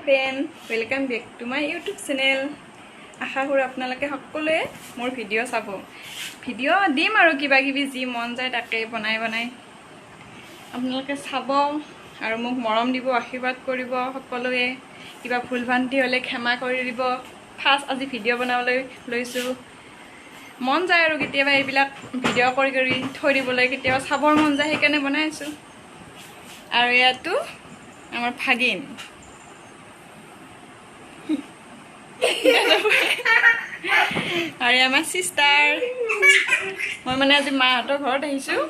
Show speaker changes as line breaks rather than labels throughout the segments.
Friend, welcome back to my YouTube channel. আশা কৰোঁ আপোনালোকে সকলোৱে মোৰ ভিডিঅ' চাব। ভিডিঅ' দিম আৰু কিবা কিবি যি মন যায় তাকে বনাই বনাই আপোনালোকে চাব আৰু মোক মৰম দিব, আশীৰ্বাদ কৰিব। সকলোৱে কিবা ভুল ভ্ৰান্তি হ'লে ক্ষমা কৰি দিব। ফাৰ্ষ্ট আজি ভিডিঅ' বনাবলৈ লৈছোঁ, মন যায় আৰু কেতিয়াবা এইবিলাক ভিডিঅ' কৰি কৰি থৈ দিবলৈ, কেতিয়াবা চাবৰ মন যায়, সেইকাৰণে বনাই আছোঁ। আৰু ইয়াতো আমাৰ ভাগিন আৰু আমাৰ চিষ্টাৰ। মই মানে আজি মাহঁতৰ ঘৰত আহিছোঁ,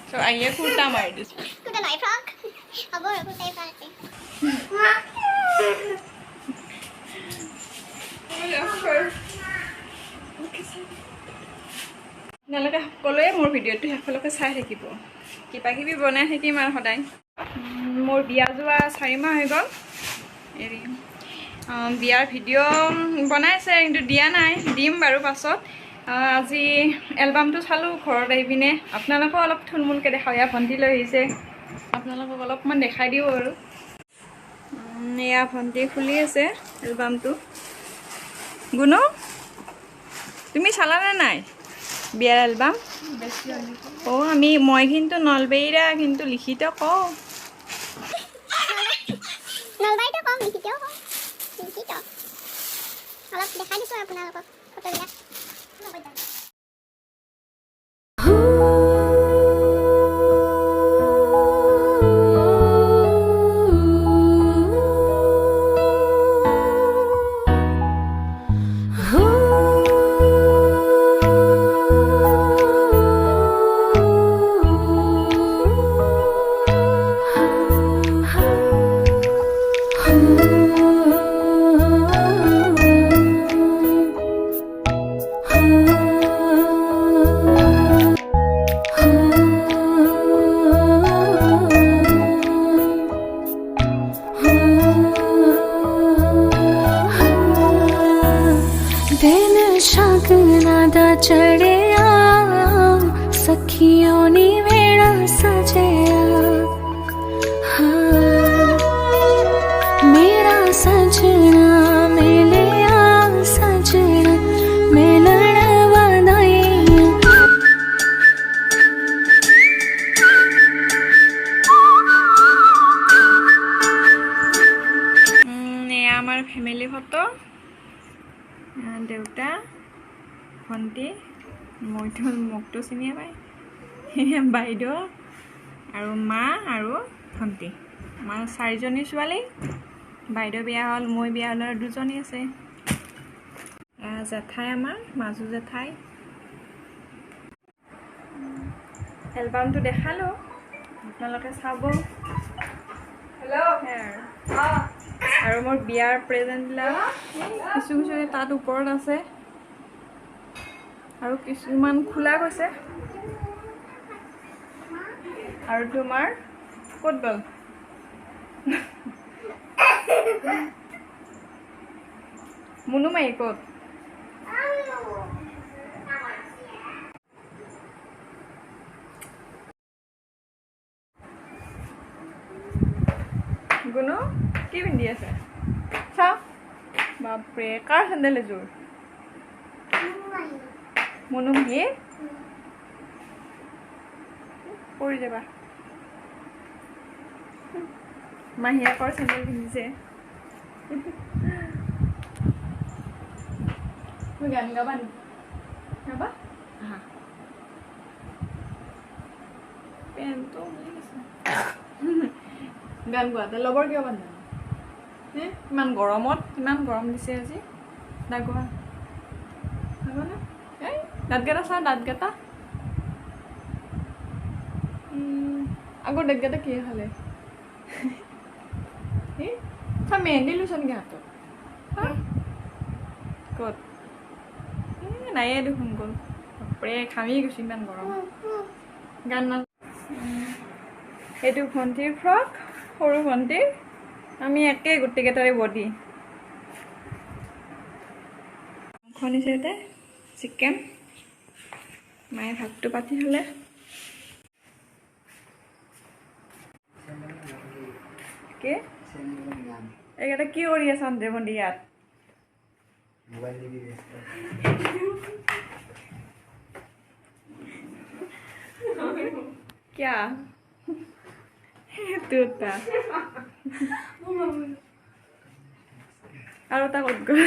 চ' আহিয়ে কুৰ্তা মাৰি দিছোঁ। আপোনালোকে সকলোৱে মোৰ ভিডিঅ'টো শেষলৈকে চাই থাকিব। কিবা কিবি বনাই থাকিম আৰু সদায়। মোৰ বিয়া যোৱা 4 মাহ হৈ গ'ল। হেৰি বিয়াৰ ভিডিঅ' বনাইছে কিন্তু দিয়া নাই, দিম বাৰু পাছত। আজি এলবামটো চালোঁ ঘৰত আহি পিনে, আপোনালোকেও অলপ থুলমূলকৈ দেখাওঁ। এয়া ভণ্টি লৈ আহিছে, আপোনালোকক অলপমান দেখাই দিওঁ আৰু। এয়া ভণ্টি খুলি আছে এলবামটো। গুণু, তুমি চালানে নাই বিয়াৰ এলবাম? অঁ, মই কিন্তু নলবেৰীৰা, কিন্তু লিখিত কওঁ।
অলপ দেখাই দিছোঁ আপোনালোকক ফটোবিলাক।
दिन शगना दा चढ़िया, सखियों नी वेड़ा सजया। हाँ, मेरा सजना मिलया, सजना मिलन बधाइयां।
এয়া আমাৰ ফেমিলি ফটো। দেউতা, ভণ্টি, মইতো মোকতো চিনিয়ে পায়, বাইদেউ আৰু মা আৰু ভণ্টি। আমাৰ 4জনী ছোৱালী। বাইদেউ বিয়া হ'ল, মই বিয়া হ'ল, আৰু 2জনী আছে। জেঠাই, আমাৰ মাজু জেঠাই। এলবামটো দেখালোঁ, আপোনালোকে চাব। আৰু মোৰ বিয়াৰ প্ৰেজেণ্টবিলাক কিছু কিছু তাত ওপৰত আছে আৰু কিছুমান খোলা গৈছে। আৰু তোমাৰ ক'ত গ'ল? মুনু মাহী ক'ত? গুণু কি পিন্ধি আছে চাওঁ। বাপৰে, কাৰ চেণ্ডেল এযোৰ? মুনু মাহী পৰি যাবা। মাহীয়েকৰ চেণ্ডেল পিন্ধিছে। তুমি গান গাবা নেকি? গাবা? আহা, পেণ্টটো গৈছে। গান গোৱা, লগৰ কিয় বান্ধা? ইমান গৰমত, ইমান গৰম দিছে আজি। দা গোৱা, না এই দাঁতকেইটা চা, দাঁতকেইটা। আগৰ দাঁতকেইটা কি খালে? চা, মেহেন্দি লৈছ নেকি হাতত? ক'ত? নায়ে দেখোন, গ'ল। বাপৰে, ঘামি গৈছোঁ ইমান গৰম। গান না। এইটো ভণ্টিৰ ফ্ৰক, সৰু ভণ্টিৰ। আমি একে গোটেইকেইটাৰে বডি। মাংস আনিছে ইয়াতে, চিকেন। মায়ে ভাতটো পাতি থ'লে। কি? এইকেইটা কি কৰি আছা আন্দ্ৰে ভণ্টি ইয়াত?
মোবাইল টিপি ব্যস্ত।
কিয়া দুটা আৰু এটা ক'ত গ'ল?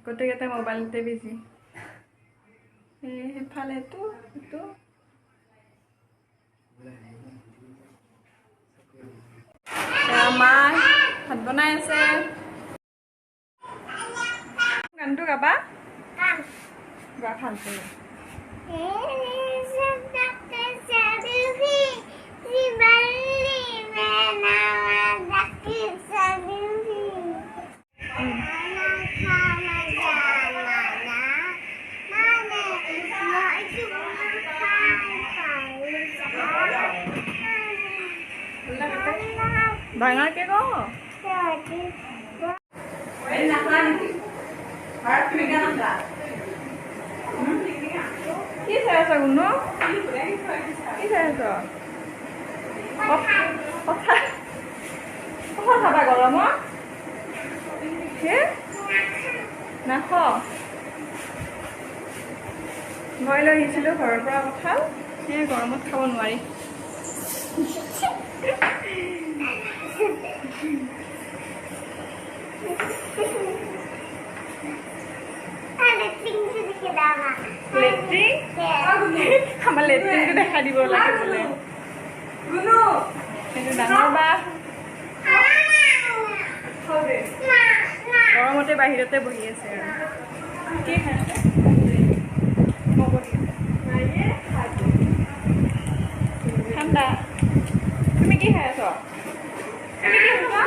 গোটেইকেইটা মোবাইলতে বিজি। এই সেইফালে এইটো এইটো মা ভাত বনাই আছে। গানটো গাবা, গোৱা ভালকে। ডাঙৰকে ক। কি চাই আছ গুণু? কি চাই আছ? কথা কথা খাবা গৰমত? হে নাখ। মই লৈ আহিছিলোঁ ঘৰৰ পৰা কঁঠাল, সেই গৰমত খাব নোৱাৰি। লেট্ৰিন, আমাৰ লেট্ৰিনটো দেখাই দিব লাগে বোলে। সেইটো ডাঙৰ বা গৰমতে বাহিৰতে বহি আছে। আৰু কি খাই আছে? ঠাণ্ডা। তুমি কি খাই আছ? তুমি কি খাবা?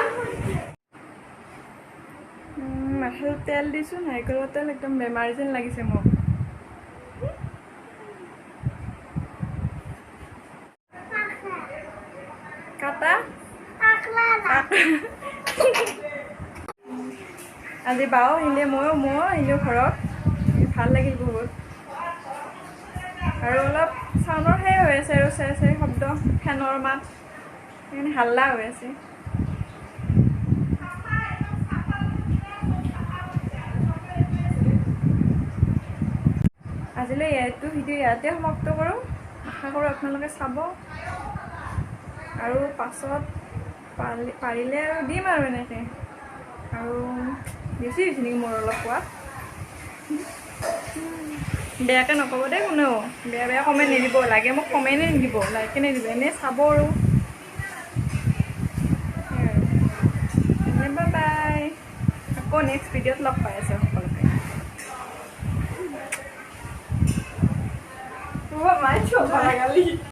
মাথাটোত তেল দিছোঁ, নাৰিকলৰ তেল। একদম বেমাৰী যেন লাগিছে মোক। কাটা আজি বাও আহিলে, ময়ো ময়ো আহিলোঁ ঘৰত। ভাল লাগিল বহুত। আৰু অলপ চাউণ্ডৰ সেই হৈ আছে আৰু চাই চাই শব্দ, ফেনৰ মাত, সেইকাৰণে হাল্লা হৈ আছে। আজিলৈ এইটো ভিডিঅ' ইয়াতে সমাপ্ত কৰোঁ। আশা কৰোঁ আপোনালোকে চাব আৰু পাছত পাৰিলে আৰু দিম আৰু এনেকৈ। আৰু বেছি হৈছে নেকি মোৰ অলপ কোৱাত? বেয়াকৈ নক'ব দেই কোনেও, বেয়া বেয়া কমেণ্ট নিদিব। লাগে মোক কমেণ্টে নিদিব, লাইকে নিদিব, এনেই চাব আৰু। বাই বাই, আকৌ নেক্সট ভিডিঅ'ত লগ পাই আছোঁ সকলোকে। মাৰি।